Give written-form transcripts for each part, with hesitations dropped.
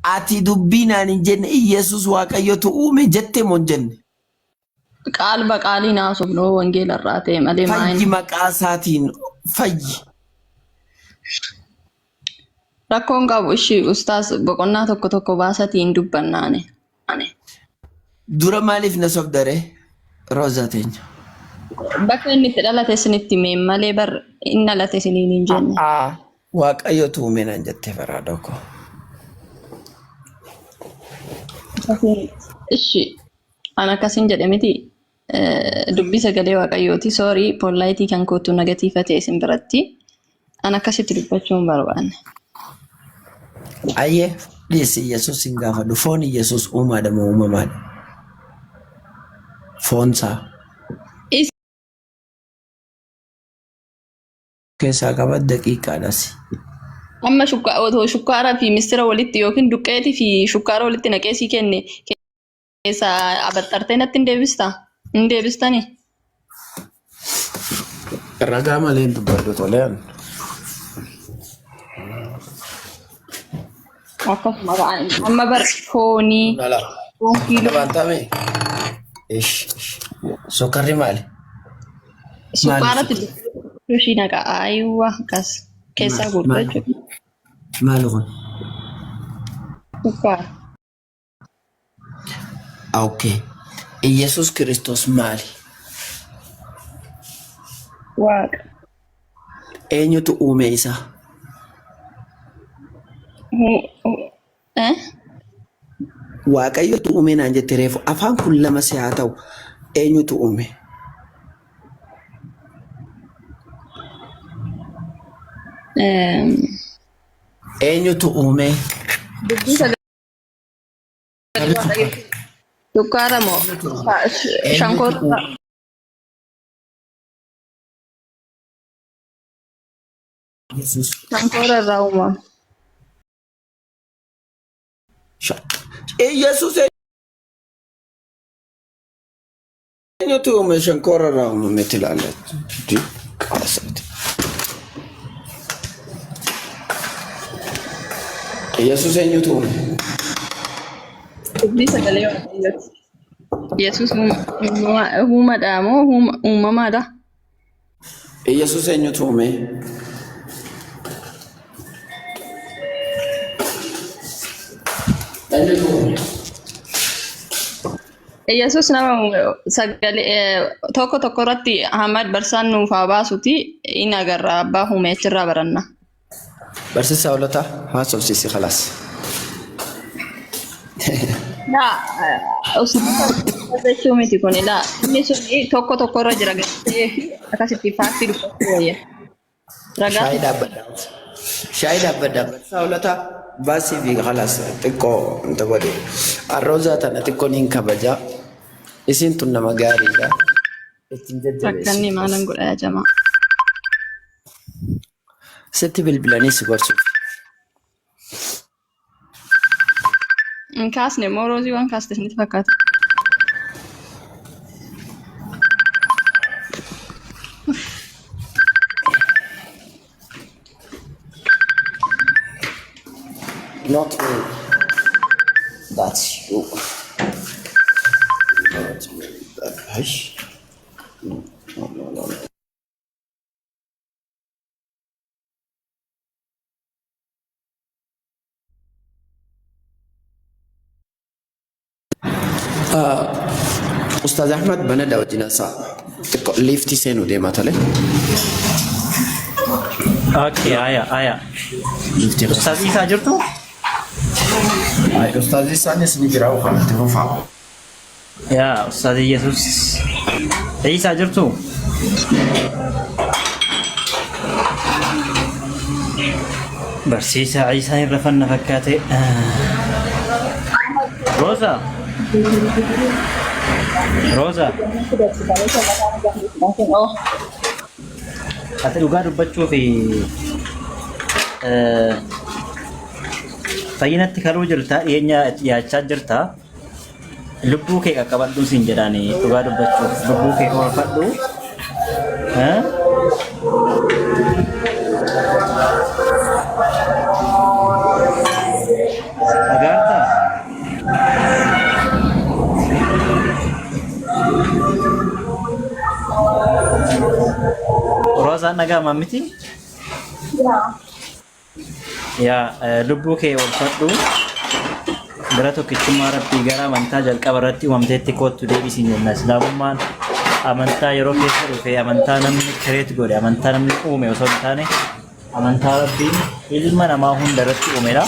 Ati dubbii naan hin jenne Iyyasuus Waaqayyotu uume jette moo hin jenne? Qaal baqaaliin haasofnu wangeela irraa ta'e malee Fayyi maayin. maqaa isaatiin fayyi. Rakkoon qabu ishii ustaas boqonnaa tokko tokko baasatii hin dubbannaane. Dura maaliif na sobdare? Roozaa teenya. Bakka inni itti dhalate isinitti himeen malee bar inni dhalate isiniin hin jenne. A'aa Waaqayyotu uume naan jette faraadoo koo. Ishi an akkasin jedhe miti dubbii sagalee waaqayyooti soorii poolaayitii kan kootu nagatiifate isin biratti an akkasitti dubbachuu hin barbaanne. Ayyee dhiisi Yesuus hin gaafadhu. Foon Yesuus uumaadha moo uumamaadha? Foonsaa. Keessaa qaba daqiiqaadhas. Amma otoo shukkaaraa fi missira walitti yookiin duqqeetii fi shukkaara walitti naqee sii kenne keessaa abaxxartee natti hin deebistaa? Hin deebistanii? Ragaa malee hin dubbadhu tolee. Akkasuma ta'an amma bar foonii Lala. foon kiiloo Labaantame. Ish. Sukkarri maali? Maali sukkaaratti sukkarri? ishii naqa ayiwa akkas keessaa Maali? guutuu Maali? jechuudha. Maali kun? Sukkaara. Okay. Iyyasuus Kiristoos maali? Waaqa. Eenyutu uume isa? Eh? Waaqayyotu uume naan jette reefu. Afaan kun lama si haa ta'u. Eenyutu uume? Eenyutu uume? Dubbii sagalee Waaqayyoo. Sukkaara moo? Eenyutu Shankoora. uume? Yesuus. Shankoora irraa uumama. Yesuus eenyutu uume shankoora irraa uumame tilaalle. Qaasaati. Yesuus eenyutu uume? Dubbii sagalee Waaqayyooti. Yesuus uumadha moo uumamaadha? Yesuus eenyutu uume? Eenyutu uume? Yesuus nama uume sagalee tokko tokko irratti Ahmad Barsaan nuuf haa baasuti in agarra abbaa uume achirraa baranna. Barsiisaa Hoolotaa haasofsiisi khalaas. Laa jechuu miti kun laa inni sun tokko tokko irra jira gartee fi akkasitti faaktii dubbachuu wayya. Ragaa Shaayii dhaabbadha. Shaayii dhaabbadha. Barsiisaa Hoolotaa baasii fi khalaas xiqqoo wanta godhe. Arroozaa tana xiqqoo niin kabaja. Isiin tun nama gaariidha. Ittiin rakkanni jajjabeessi. maalan godha yaa jamaa. Sitti bilbilanii si gorsuuf. Hin kaasne immoo roozii waan kaaste isinitti fakkaata. Not me. That's you. Not me. That, no, no, no, no. Ustaaz Ahmad banadha wajjin haasaa. Xiqqoo liiftii seenuu deemaa tole. Okay, aya, aya. Liiftii Ustaaz Isaa jirtu? Ay, Ustaaz Isaanis ni jira kanatti fufaa. Yaa Ustaaz Yesuus. Isaa jirtu? Barsiisaa Isaa irra fanna fakkaate. Rooza. Rooza. Ati dhugaa dubbachuu fi fayyinatti kaluu jirta dhiyeenya dhiyaachaa jirta. Lubbuu kee qaqqabadhuu siin jedhaani dhugaa dubbachuuf lubbuu kee oolfadhu. Eh? Dhagaa? Roozaan dhaga'ama miti? Yaa lubbuu kee oolfadhu gara tokkichummaa Rabbii gara amantaa jalqaba irratti uumamteetti koottu deebisiin jenna. Islaamummaan amantaa yeroo keessa dhufe amantaa namni kireet godhe amantaa namni uume osoo hin taane amantaa Rabbiin ilma namaa hunda irratti uumedha.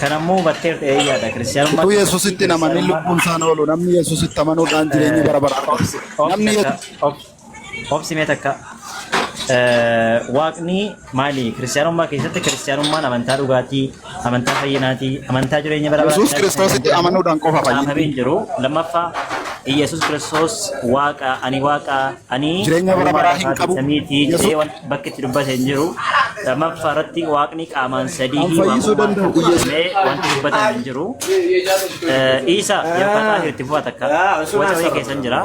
Kan ammoo hubatteerta eeyyaadha. Kiristiyaanummaa Utuu keessatti Yesuusitti hin amanin kiristiyaanummaan lubbuun isaan oolu namni Yesuusitti amanuudhaan jireenya bara baraa argata. obsi Namni takka Yesuus obsi mee takka Waaqni maali? Kiristiyaanummaa keessatti kiristiyaanummaan amantaa dhugaatii, amantaa fayyinaatii, amantaa jireenya bara Yesuus baraatii kan Kiristoositti jedhamu amanuudhaan qofa caafamee fayyinni. hin jiru. Lammaffaa Iyyasuus Kiristoos Waaqa, ani Waaqa, ani Jireenya bara uumaa baraa hin lafaatii qabu. samiitii jedhee Yesuus waan bakki itti dubbate hin jiru. Lammaffaa irratti Waaqni qaamaan kan sadiihii fayyisuu waaqummaan danda'u tokko Yesuus. jedhamee wanti dubbatame hin jiru. Isa yookaan Xaahir itti fufa takka waca wayii keessan jira.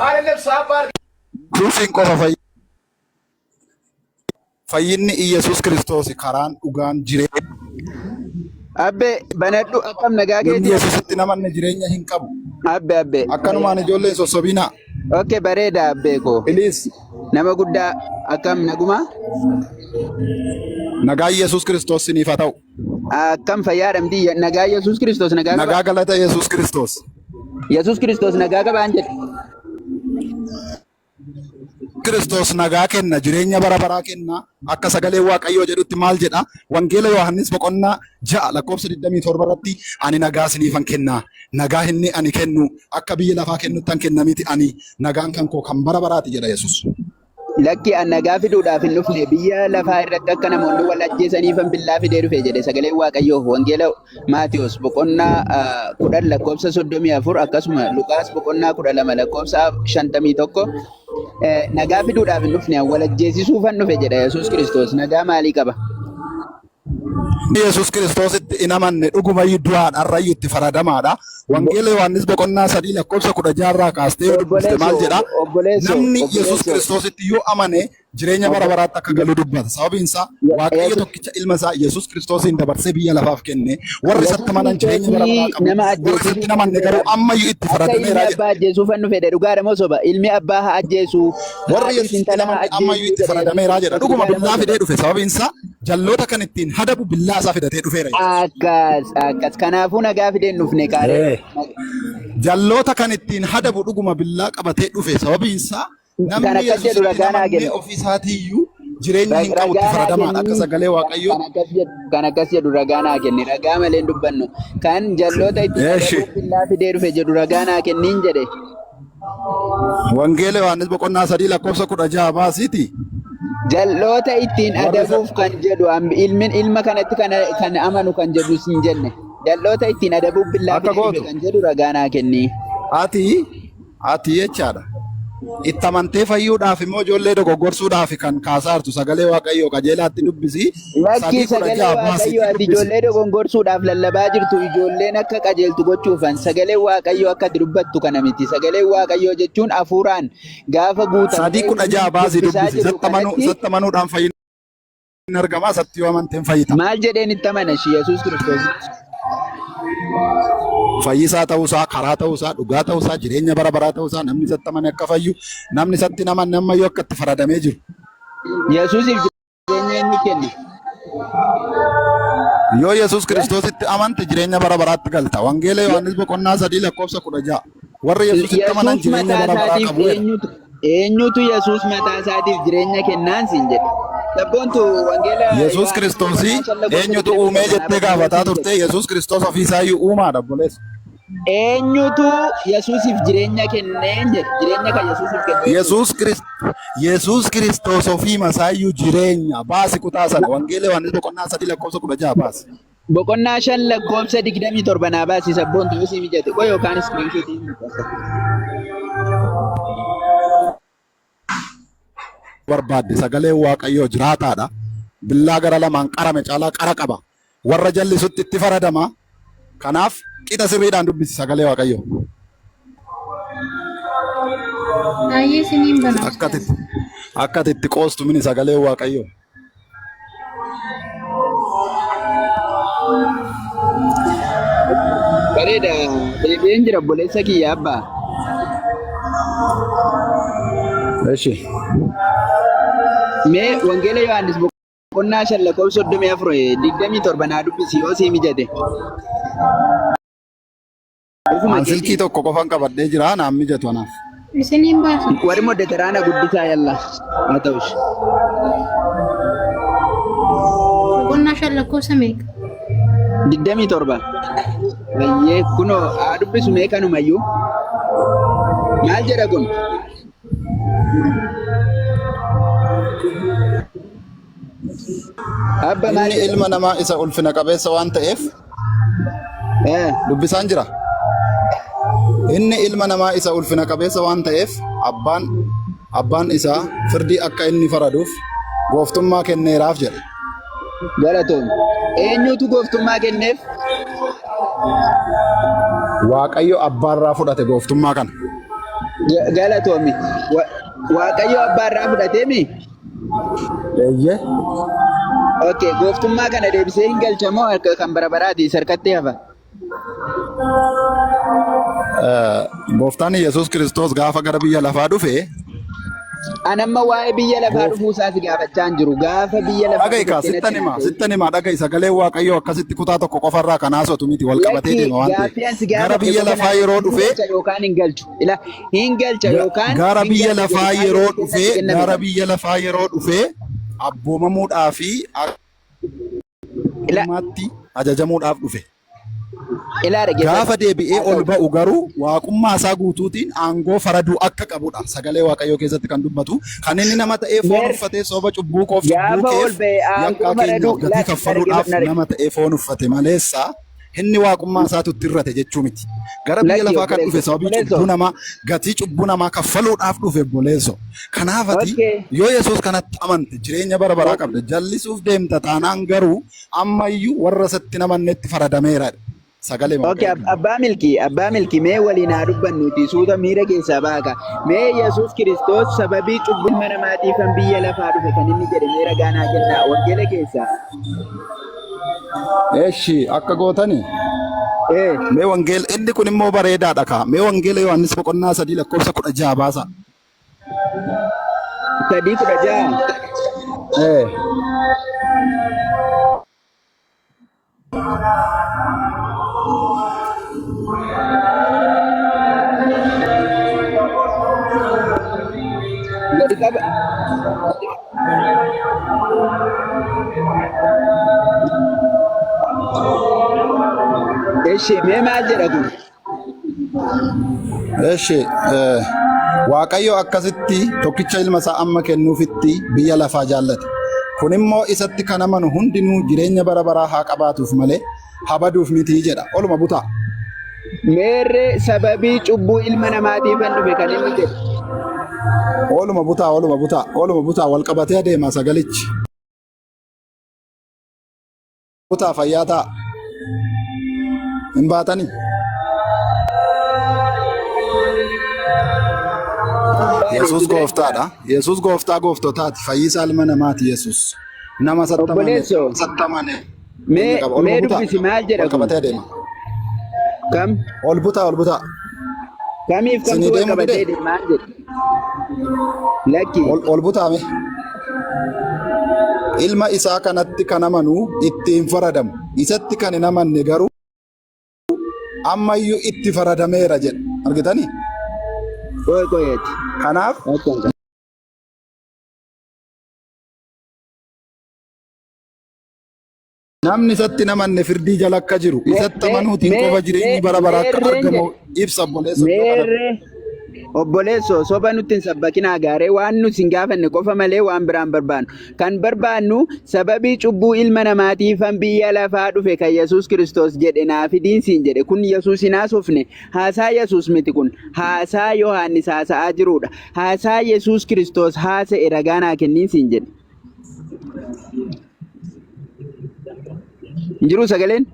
Yesuusiin qofa fayyi. Fayyinni Iyyasuus Kiristoosi karaan dhugaan jireenya. Abbe banadhu akkam nagaa Namni keetii? Yesuusitti namanne jireenya hin qabu. Abbe abbe. Akkanumaan ijoollee hin sossobinaa. Okay bareeda abbee koo. Please. Nama guddaa akkam naguma? Nagaa Yesuus Kiristoos siniif haa ta'u. Akkam fayyaadha miti nagaa Yesuus Kiristoos nagaa qaba. Nagaa galata Yesuus Kiristoos. Yesuus Kiristoos nagaa qabaan jedhe. Kiristoos nagaa kenna, jireenya bara baraa kenna. Akka sagalee Waaqayyoo jedhutti maal jedha? Wangeela Yohaannis boqonnaa 6 lakkoofsa 27 irratti ani nagaa isiniifan kenna. Nagaa inni ani kennu akka biyya lafaa kennuttan kenna miti ani nagaan kan koo kan bara baraati jedha Yesuus. Lakki an nagaa fiduudhaaf hin dhufne biyya lafaa irratti akka namoonni wal ajjeesaniifan billaa fidee dhufe jedhe sagaleen Waaqayyoo Wangeela Maatewos boqonnaa 10 lakkoofsa 34 akkasuma Luqaas boqonnaa 12 lakkoofsa 51 nagaa fiduudhaaf hin dhufne an wal ajjeesisuufan dhufe jedha Yesuus Kiristoos nagaa maalii qaba? Yesuus Kiristoositti hin amanne dhugumayyu du'aadha har'ayyu itti faradamaadha. Wangeela Yohaannis boqonnaa 3 lakkoofsa 16 irraa kaastee yoo dubbiste maal Obboleessoo jedha? obboleessoo Namni Yesuus obboleessoo Kiristoositti yoo amane jireenya bara baraatti akka galu dubbata. Sababiin isaa Waaqayyo tokkicha ilma isaa Yesuus Kiristoosiin dabarsee biyya lafaaf kenne. Warri Yesuus isatti amanan jireenya bara baraa Kiristoosii qabu. nama Warri isatti ajjeesisuuf hin amanne garuu ammayyuu itti akka ilmi faradameera jedha. abbaa ajjeesuufan dhufe jedhe dhugaadha moo soba? Ilmi abbaa haa ajjeesu, Warri haadhis Yesuusitti hin intala haa amanne ammayyuu ajjeessu itti jedhe Yesuus faradameera jedha. Kiristoos Dhuguma dhugaadha moo billaa soba? fidee dhufe. Sababiin isaa jalloota kan ittiin hadabu billaa isaa fidatee dhufeera Yesuus. Akkas akkas kanaafuu nagaa fidee hin dhufne kaaree. Ee. Jalloota kan ittiin hadabu dhuguma billaa qabatee dhufe. Sababiin isaa Kan namni akkas jedhu Yesuusitti hin ragaa naa amanne kenni. ofii isaatiiyyuu jireenya hin qabu itti Ragaa naa faradamaadha akka kenni. sagalee Waaqayyoo. Kan akkas jedhu ragaa naa kenni. Ragaa malee hin dubbannu. Kan jalloota ittiin Eeshi. adabuuf billaa fidee dhufe jedhu ragaa naa kenniin jedhe. Wangeela Yohaannis boqonnaa 3 lakkoofsa 16 baasiiti. Jal'oota ittiin Warri isa adabuuf kan jedhu ilmin ilma kanatti kan amanu kan jedhu sin jenne. Jal'oota ittiin adabuuf billaa akka fidee dhufe gootu kan jedhu ragaa naa kenni. ati ati jechaadha. Itti amantee fayyuudhaaf immoo ijoollee dogoggorsuudhaaf kan kaasaartu sagalee Waaqayyoo qajeelaatti dubbisi. Lakkii Sadii kudha sagalee ja'a baasiitii Waaqayyoo ati dubbisi. ijoollee dogongorsuudhaaf lallabaa jirtu ijoolleen akka qajeeltu gochuufan sagalee Waaqayyoo akka ati dubbattu kana miti. Sagalee Waaqayyoo jechuun hafuuraan gaafa guutamtee Sadii kudha ja'a baasii dubbisaa dubbisi. jirru Isatti amanuu kanatti isatti amanuudhaan fayyinni argama. Isatti yoo amanteen fayyita. maal jedheen itti amana ishii Yesuus Kiristoos? Fayyisaa ta'uusaa, karaa ta'uusaa, dhugaa ta'uusaa, jireenya bara baraa ta'uusaa namni isatti amane akka fayyu, namni isatti hin amanne ammayyuu akka itti faradamee jiru. Yesuusiif jireenya eenyu kenne? Yoo Yesuus Kiristoositti amante jireenya bara baraatti galta. Wangeela Yohaannis boqonnaa 3 lakkoofsa 16. Warri Yesuusitti amanan Yesuus jireenya mataa bara baraa isaatiif qabu jedha. eenyutu eenyutu Yesuus mataa isaatiif jireenya kennaan siin jedhe. Sabboontu wangeela Yesuus Yohaannis Kiristoosii boqonnaa 5 lakkoofsa eenyutu 27 uumee naa jettee barsiisuu gaafataa siin turte. jedhe. Yesuus Kiristoos ofiisaayyuu uumaadha obboleessa. Eenyutu Yesuusiif jireenya kenneen jedhe. Jireenya kan Yesuusiif kenne eenyutu? Yesuus Kiristoos Yesuus Kiristoos ofii masaayyuu jireenya baasi kutaa sana wangeela Yohaannis boqonnaa 3 lakkoofsa 16 baasi. Boqonnaa 5 lakkoofsa 27 naa baasi sabboontu yoo sii mijate qoy yookaan iskiriinshuutii maxxansa. Barbaadde sagaleen Waaqayyoo jiraataadha. Billaa gara lamaan qarame caalaa qara qaba. Warra jallisutti itti faradama. Kanaaf qixa sirriidhaan dubbisi sagalee Waaqayyoo. Baay'ee isiniin bana Akka ati ustaaz. akka ati itti qoostu mini sagalee Waaqayyoo. Bareeda deebi'een jira obboleessa kiyya abbaa. Eshi. Mee Wangeela Yohaannis boqonnaa 5 lakkoofsa 34 27 naa dubbisi yoo sii mijate. Ofuma An silkii keetiin. tokko qofan qabadhee jira naan mijatu anaaf. Isiniin baasa. Warri moddataraana guddisaa yalla. Haa ta'us. Boqonnaa 5 lakkoofsa meeqa? 27. Bayyee kunoo haa dubbisu mee kanumayyuu. Maal jedha kun? Abba maal Inni jedha? ilma namaa isa ulfina qabeessa waan ta'eef Eh, dubbisaan jira. Inni ilma namaa isa ulfina qabeessa waan ta'eef abbaan abbaan isaa firdii akka inni faraduuf gooftummaa kenneeraaf jedhe. Galatoom. Eenyutu gooftummaa kenneef? Waaqayyo abbaarraa fudhate gooftummaa kana. Galatoomi. Waaqayyo abbaarraa fudhateemi? Eeyyee. Okay, gooftummaa kana deebisee hin galcha moo harka kan bara baraati isa harkatti hafa? Gooftaan Yesuus Kiristoos gaafa gara biyya lafaa dhufe An amma waa'ee biyya lafaa dhufuu isaa si gaafachaa hin jiru. Gaafa biyya lafaa Dhaga'i kaa dhufe sittan natti hima haasa'e. sittan hima dhaga'i sagaleen Waaqayyoo akkasitti kutaa tokko qofarraa kan haasa'u miti wal qabatee Lakki deema waan ta'eef gaaffii an si gara gaafadhe biyya qofa lafaa naa yeroo hin dhufe galcha yookaan hin galchu. Ila hin galcha yookaan gara hin biyya galchu lafaa jedhu yeroo deebiin dhufe natti kenname gara qaba. biyya lafaa yeroo dhufe abboomamuudhaa fi Ila akkummaatti ajajamuudhaaf dhufe. ilaa dhaggeeffadhu. Gaafa deebi'ee Haa ol ta'u. ba'u garuu waaqummaa isaa guutuutiin aangoo faraduu akka qabudha. Sagalee Waaqayyoo keessatti kan dubbatu. Kan inni nama ta'ee foon Meer uffatee sababa cubbuu koof cubbuu gaafa ol keef ba'e aangoo yakkaa faraduu keenyaaf gatii ilaa na kaffaluudhaaf dhaggeeffadhu na nama ta'ee foon uffate maleessa inni waaqummaa isaatu itti irrate jechuu miti. Gara biyya Lakki lafaa kan dhufe obboleesso sababii obboleesso. cubbuu namaa gatii cubbuu namaa kaffaluudhaaf dhufe obboleesso. Kanaaf ati Okay. yoo Yesuus kanatti amante jireenya bara baraa qabda. Jallisuuf deemta taanaan garuu ammayyuu warra isatti hin amannetti faradameera. Sagalee Okay, Waaqayyoo abbaa milkii, abbaa milkii mee waliin haa dubbannuuti suuta miira keessaa baaka. Mee Yesuus Kiristoos sababii cubbuu ilma namaatiif kan biyya lafaa dhufe kan inni jedhe mee ragaa naa kennaa wangeela keessaa. Eshi akka gootani Ee, mee wangeela inni kun immoo bareedaadha kaa. Mee wangeela Yohaannis boqonnaa 3 lakkoofsa 16 baasa. 3:16. Ee. Gadi qaba. Eshi mee maal jedha kun? Eshi Waaqayyo akkasitti tokkicha ilma isaa amma kennuufitti biyya lafaa jaallate. Kun immoo isatti kan amanu hundinuu jireenya bara baraa haa qabaatuuf malee haa baduuf miti jedha. Oluma butaa. Meerree sababii cubbuu ilma namaatiifan dhufe kan inni jedhu. Oluma butaa, oluma butaa, oluma butaa wal qabatee adeema sagalichi. Butaa fayyaa ta'a. Hin baatanii. Yesuus gooftaadha. Yesuus gooftaa gooftotaati. Fayyisaa ilma namaati Yesuus. Nama sattamane. Obboleessoo. Sattamane. Mee Qaba. Oluma mee butaa. dubbisi maal jedha Wal kun? qabatee adeema. Kam Ol butaa ol butaa. kamiif Sinii kamtu wal deemuu qabatee didee? deema maal jedha? Lakki. Ol ol butaame. Ilma isaa kanatti kan amanu itti hin faradamu. Isatti kan hin amanne garuu ammayyuu itti faradameera jedha. Argitanii? Qoy qoyeeti. Kanaaf Akkan. Namni isatti hin amanne firdii jala akka jiru, isatti amanuutiin qofa jireenyi bara baraa akka argamu ibsa obboleessa iddoo kanatti. Meerree obboleessoo soba nutti hin sabbakinaa gaaree waan nu sin gaafanne qofa malee waan biraan barbaannu. Kan barbaannu sababii cubbuu ilma namaatiifan biyya lafaa dhufe kan Yesuus Kiristoos jedhe naa fidiin siin jedhe kun Yesuus hin haasofne haasaa Yesuus miti kun haasaa Yohaannis haasa'aa jirudha. Haasaa Yesuus Kiristoos haasa'e ragaa naa kenniin siin jedhe. Hin jiruu sagaleen?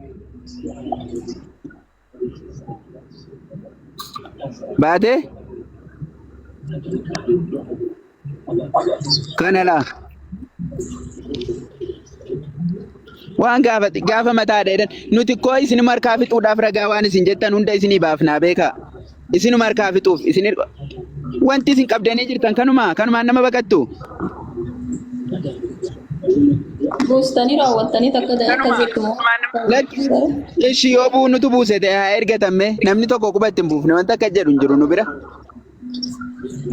Baatee? Kana laa. Waan gaafa gaafa mataa dheedan nuti koo isinuma harkaa fixuudhaaf ragaa waan isin jettan hunda isinii baafnaa beekaa. Isinuma harkaa fixuuf isin. Wanti isin qabdanii jirtan kanuma kanumaan nama baqattu. Buustanii raawwattanii takka akka jettu moo? Lakki ishi yoo buunutu buuse ta'e haa ergatamme namni tokko quba itti hin buufne wanta akka jedhu hin jiru nu bira.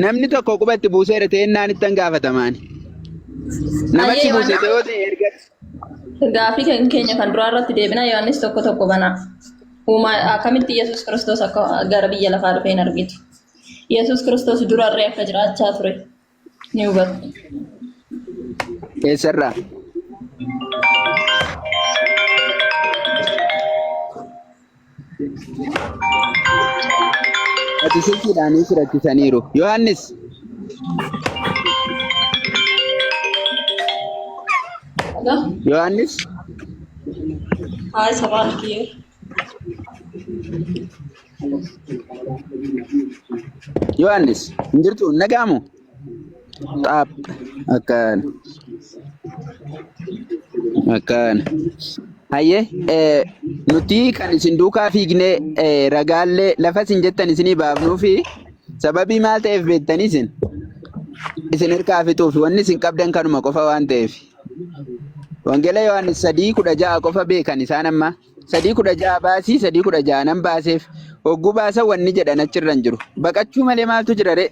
Namni tokko quba itti buuseera ta'e naan ittan gaafatamaani. Namatti Ayyee buuse Yohaannis ta'e yoo ta'e ergata. Gaafii kan keenya kan duraa irratti deebina Yohaannis tokko tokko banaa. Uumaa akkamitti Yesuus Kiristoos akka gara biyya lafaa dhufe hin argitu. Yesuus Kiristoos durarree akka jiraachaa ture ni hubattu. Eessarraa? Ati silkiidhaanis rakkisaniiru. Yohaannis. Yohaannis. Haay sabaan kiyya. Yohaannis. Hin jirtu nagaamu. Xaap. Akkaan. Akkaan. Hayyee nuti kan isin duukaa fiignee ragaallee lafa isin jettan isinii baafnuu fi sababii maal ta'eef beektanii isin isin hirkaa fixuuf wanni isin qabdan kanuma qofa waan ta'eef. Wangeela Yohaannis 3:16 qofa beekan isaan amma. 3:16 baasii 3:16 nan baaseef hogguu baasan wanni jedhan achirra hin jiru. Baqachuu malee maaltu jira ree?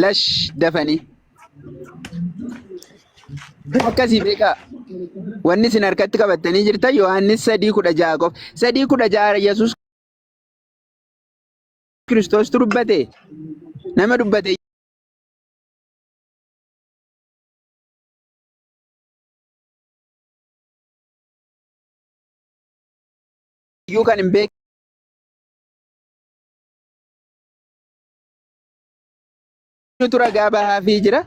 Lash dafanii. Akkasii beekaa. Wanni isin harkatti qabattanii jirtan Yohaannis 3:16 qofa. 3:16 Yesuus Kiristoostu dubbate. Nama dubbate iyyuu kan hin beeknetu ragaa bahaafii jira.